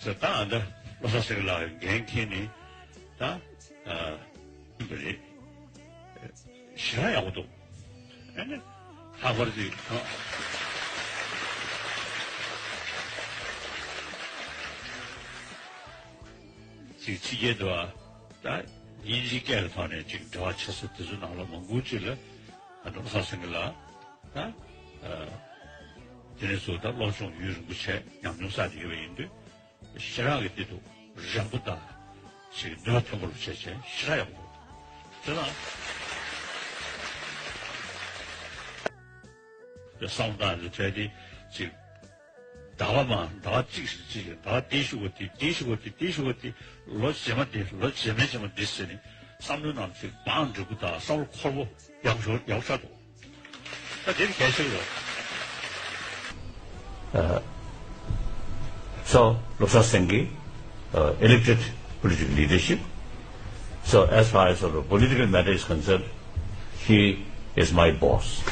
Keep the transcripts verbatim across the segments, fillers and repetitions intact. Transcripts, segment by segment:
ད་ད་ཨ་ད་བློ་བཟང་སེང་གེ་ལགས་འགན་འཁྱེར་ནས་ད་ཨ་ཡིན་པ་རེད། ཞེ་དྲག་ཡག་པོ་འདུག་ཨ་ནི་ལྷག་པར་ཅིག་ཨ་ཅིག་ཕྱི་རྒྱལ་དུ་ཨ་ད་དབྱིན་ཇིའི་སྐད་ལ་ཐོག་ནས་ཅིག་འབྲེལ་བ་བྱེད་ས་དེ་ཚོ་ནང་ལ་མང་པོ་ཅིག་ལ་ཨ་ད་བློ་བཟང་སེང་གེ་ལགས་ད་ཨ་དེ་ནས་བཟུང་ད་སློབ་སྦྱོང་ཡུན་རིང་པོ་བྱས་ཉམས་མྱོང་བསགས་ཏེ་ཡོད་པ་ཡིན་དུས། ཞེ་དྲག་གི་དེ་འདུག་རན་པོ་དང་ཞིག་ནུས་པ་ཐོན་པ་ལ་བྱས་བྱས་ཞེ་དྲག་ཡག་པོ་འདུག་དེ་དང་། དེ་བསམ་བློ་བཏང་ནས་བྱས་ཏེ་ཅིག་ཟླ་བ་མ་ཟླ་བ་གཅིག་ཞིག་ཅིག་ཟླ་བ་དེ་ཞུ་བ་དེ་དེ་ཞུ་བ་དེ་དེ་ཞུ་བ་དེ་ལོ་རྗེས་མ་དེ་ལོ་རྗེས་མའི་རྗེས་མ་དེ་ཟེར་ནས་བསམ་བློའི་ནང་ཅིག་བང་འགྲིག་པོ་དང་བསམ་བློ་འཁོར་པོ་ཡག་ཤོས་ཡག་ཤོས་འདུག་ད་དེ་ནི་གལ་ཆེ་རེད། So, Lobsang Sangay, uh, elected political leadership. So, as far as the political matter is concerned, he is my boss.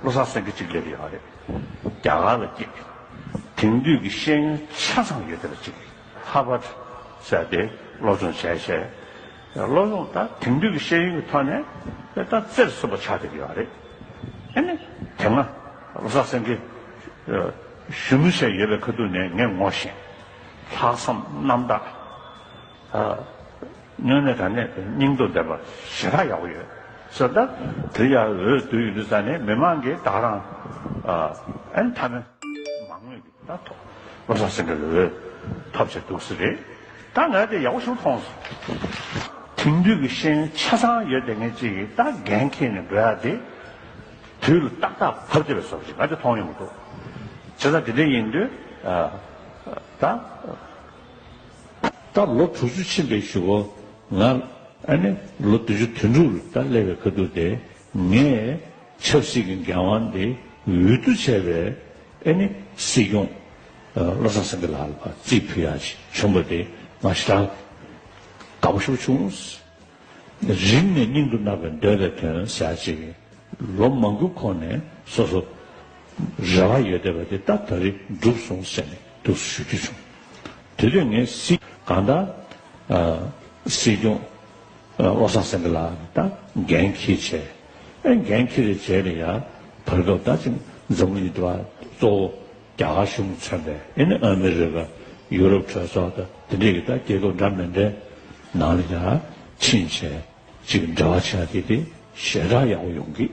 Lobsang Sangay གཅིག་སླེབས་ཡོད་རེད། རྒྱ་གར་ལ་གཅིག་དེང་དུས་ཀྱི་ཤེས་ཡོན་ཆ་ཚང་ཡོད་བསྡད་པ་གཅིག Harvard ཟེར་དེ་སློབ་སྦྱོང་བྱས་བྱས། སློབ་སྦྱོང་ད་དེང་དུས་ཀྱི་ཤེས་ཡོན་གྱི་ཐོག་ནས་དེ་ད་རྩེར་སོན་པ་ཆགས་བསྡད་ཡོད་རེད། ཨ་ནི་དེ་སྔ་བློ་བཟང་སེང་གེ་ཞུ་མི་བྱས་ཡོད་པའི་ཁ་ཐུག་ནས་ངས་ངོ་ཤེས། ལྷག་བསམ་རྣམ་དག་དངོས་གནས་དྲང་གནས་སྙིང་སྟོབས་ལྡན་པ་ཞེ་དྲག་ཡག་པོ་ཡོད་ཟེར། ད་དེ་ཡང་འོས་བསྡུ་ཡོད་དུས་ཙང་ནས་མི་མང་གིས་ད་རང་ཨ་ནི་མཐའ་མའི་མང་མོས་ཀྱི། ད་ཐོག་བློ་བཟང་སེང་གེ་ལ་འོས་ཐོབ་བྱས་འདུག་ས་རེད། ད་ང་དེ་ཡག་པོ་ཞིག་མཐོང་སོང་། དེང་དུས་ཀྱི་ཤེས་ཡོན་ཆ་ཚང་ཡོད་བསྡད་མཁན་གཅིག་གིས་ད་འགན་འཁྱེར་ནས་འགྲོ་ཡ་དེ་དུས་ལ་ཏག་ཏག་བབས་བསྡད་པའི་བཟོ་འདྲ་ཞིག་ང་དེ་མཐོང་ཡོང་གི་འདུག་བྱས་ཙང་དེ་འདྲ་ཡིན་དུས་ད་ད་ལོ་དྲུག་ཅུ་ཕྱིན་པའི་གཞུག་གུ་ང་ཨ་ནི་ལོ་བདུན་ཅུ་དོན་དྲུག་ལ་ད་སླེབས་པའི་ཁ་ཐུག་དེ་ངས་ཆབ་སྲིད་ཀྱི་འགན་དབང་དེ་འོས་བསྡུ་བྱས་པའི་ཨ་ནི་སྲིད་སྐྱོང་བློ་བཟང་སེང་གེ་ལགས་ལ་རྩིས་ཕུལ་ཡག་ཅིག་བྱུང་བ་དེ་ང་ཞེ་དྲག་དགའ་པོ་ཞེ་པོ་བྱུང་། རིང་ནས་སྙིང་དུ་བརྣག་པའི་འདོད་པའི་དོན་ཟེར་ཡག་ཅིག་ལོ་མང་པོའི་གོང་ནས་སོ་སོ་རེ་བ་ཡོད་བསྡད་པ་དེ་ད་ད་རེས་འགྲུབ་སོང་ཟེར་ནས་འདུག་སེ་ཞུ་རྒྱུ་བྱུང་། དེ་དུས་ངས་སྲིད་གང་ལྟར་སྲིད་སྐྱོང་བློ་བཟང་སེང་གེ་ལགས་ད་འགན་འཁྱེར་བྱས། ཨེ་འགན་འཁྱེར་བའི་རྗེས་ལ་ཡང་བར་སྐབས་ད་ཅིག་འཛམ་གླིང་འདི་བ་གཙོ་བོ་རྒྱ་གར་གཞུང་མཚོན་པའི་ཨེ་ནི་ཨ་མི་རི་ཀ་ཡུ་རོབ་གྲོས་ཚོགས་དང་དེ་འདྲས་ཀྱི་ད་རྒྱལ་ཁབ་འདྲ་མི་འདྲའི་ནང་ལ་ཡང་ཕྱིན་བྱས་ཅིག་འབྲེལ་བ་བྱས་དེ་དེ་ཞེ་དྲག་ཡག་པོ་ཡོང་གི།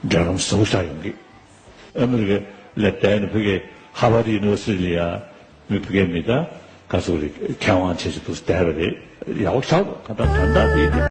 འབྲེལ་ལམ་ཟབ་པོ་ཆགས་ཡོང་གི། ཨ་མི་རི་ཀ་ལ་བསྡད་ནས་ཕ་གིའི་Harvard University ལ་ཡང་མི་ཕ་གིའི་མི་ད་ག་ཚོད་རེད་མཁས་དབང་ཆེ་ཆེ་འདུག་བསྡད་པ་རེད། ཡག་པོ་ཆགས་འདུག་ག་ད་དོན་དག་དེ་དེ་